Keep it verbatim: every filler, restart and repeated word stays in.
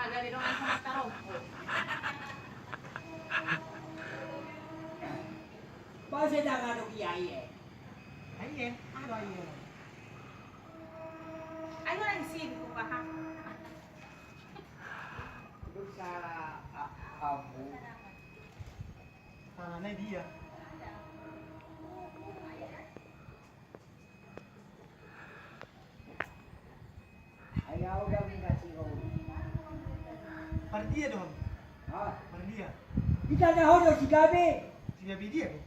Gabe dongan sama tarompo. Bau sedang anu kiai e. Ai e, anu ai e. Ayo lagi sini ku paham. Duduk salah a- abu. Tangannya dia. Ai au da minta siro. Pardia do. Ha? Pardia. Ita na ho do si gabe. Si gabe dia do.